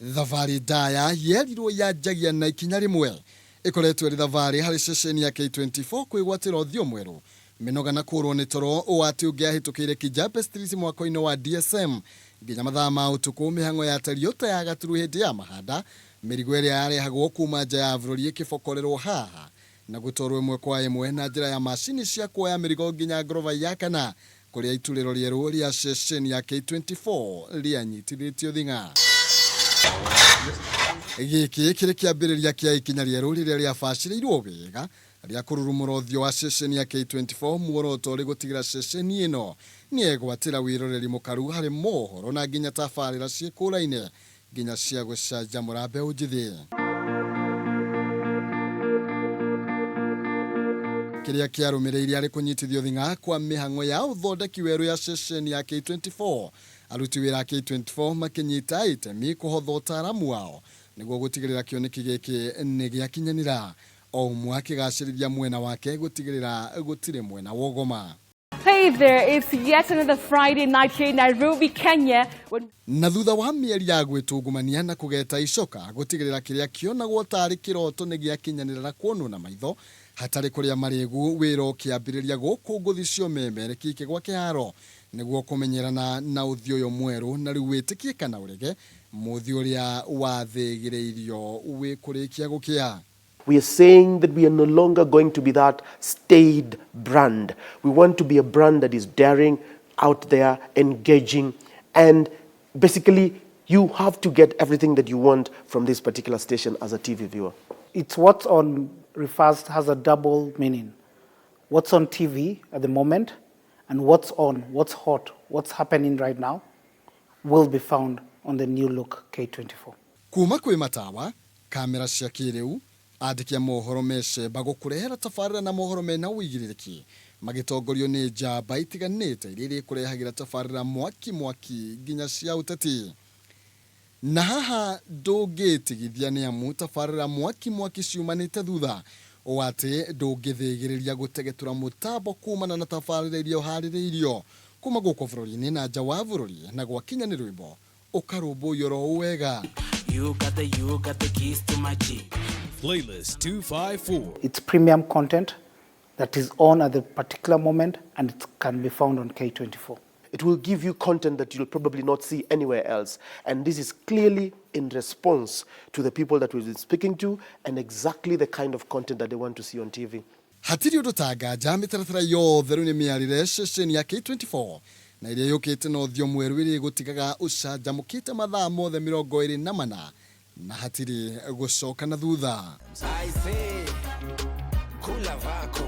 Thabarĩ ndaya yerirwo yanjagia na ikinya rĩmwe. Ĩkoretwo ĩrĩ thabarĩ harĩ ceceni ya K24 kwĩgwatĩra ũthiũ mwerũ, mĩnoga na kũũrwo nĩ toro ũũ atĩ ũngĩahĩtũkĩire Kijape Street mwako-inĩ wa DSM nginya mathaa ma ũtukũ mĩhang'o yatariĩ ta ya gaturu hĩndĩ ya mahanda, mĩrigo ĩrĩa yarehagwo kuma nja ya bũrũri ĩkĩbokorerwo haha na gũtwarwo ĩmwe kwa ĩmwe na njĩra ya macini cia kuoya mĩrigo nginya ngoroba ya kana kũrĩa iturĩro rĩerũ rĩa ceceni ya K24 rĩanyitithĩtio thing'a. Gĩkĩ kĩrĩ kĩambĩrĩria kĩa ikinya rĩerũ rĩrĩa rĩabacĩrĩirwo wega rĩa kũrurumũra ũthiũ wa ceceni ya K24, muoroto ũrĩ gũtigĩra ceceni ĩno nĩyegwatĩra wĩroreri mũkaru harĩ mohoro na nginya tabarĩra ciĩkũraine nginya cia gũcanjamũra mbeũ njĩthĩ. Kĩrĩa kĩarũmĩrĩire arĩ kũnyitithio thing'a kwa mĩhang'o ya ũthondeki werũ ya ceceni ya K24, aruti wĩra a K24 makĩnyita itemi kũhotha ũtaaramu wao nĩguo gũtigĩrĩra kĩoneki gĩkĩ nĩ gĩakinyanĩra, o ũmwe akĩgacĩrithia mwena wake gũtigĩrĩra gũtirĩ mwena wogoma. Hey there, it's yet another Friday night here in Nairobi, Kenya. When Na thutha wa mĩeri ya gwĩtungumania na kũgeta icoka gũtigĩrĩra kĩrĩa kĩonagwo tarĩ kĩroto nĩ gĩakinyanĩra na kuonwo na maitho hatarĩ kũrĩa marĩgu, wĩra ũkĩambĩrĩria gũkũ ngũthi cia ũmemereki ikĩgwa kĩharo nĩguo kũmenyerana na ũthiũ ũyũ mwerũ na rĩu wĩtĩkie kana ũrege mũthĩ ũrĩa wathĩgĩrĩirio wĩ kũrĩkia gũkĩa. We are saying that we are no longer going to be that staid brand. We want to be a brand that is daring, out there, engaging, and basically you have to get everything that you want from this particular station as a TV viewer. It's what's on refers has a double meaning. What's on TV at the moment and what's on, what's hot, what's happening right now will be found on the new look K24. Kuma kwĩ matawa, kamera cia kĩrĩu, andĩki a mohoro mecemba gũkũrehera tabarĩra na mohoro mena ũigĩrĩrĩki magĩtongorio nĩ njamba itiganĩte iria irĩkũrehagĩra tabarĩra mwaki mwaki nginya cia ũteti. Na haha ndũngĩtigithia nĩ amu tabarĩra mwaki mwaki ciumanĩte thutha ũũ atĩ ndũngĩthĩgĩrĩria gũtegetũra mũtambo kumana na tabarĩra iria ũharĩrĩirio kuma gũkũ bũrũri-inĩ na nja wa bũrũri, na gwakinya nĩ rwĩmbo ũkarũmbũiyo ro ũũ wega. You got the keys to my Jeep. Playlist 254. It's premium content that is on at the particular moment and it can be found on K24. It will give you content that you'll probably not see anywhere else. And this is clearly in response to the people that we've been speaking to and exactly the kind of content that they want to see on TV. Hatirĩ ũndũ ta nganja mĩtaratara yothe rĩu nĩ mĩarĩre ceceni ya K24 na ĩrĩa yũkĩte na ũthiũ mwerũ ĩrĩ gũtigaga ũcanjamũkĩte mathaa mothe 24 na hatirĩ gũcoka na thutha. I say, kula vako.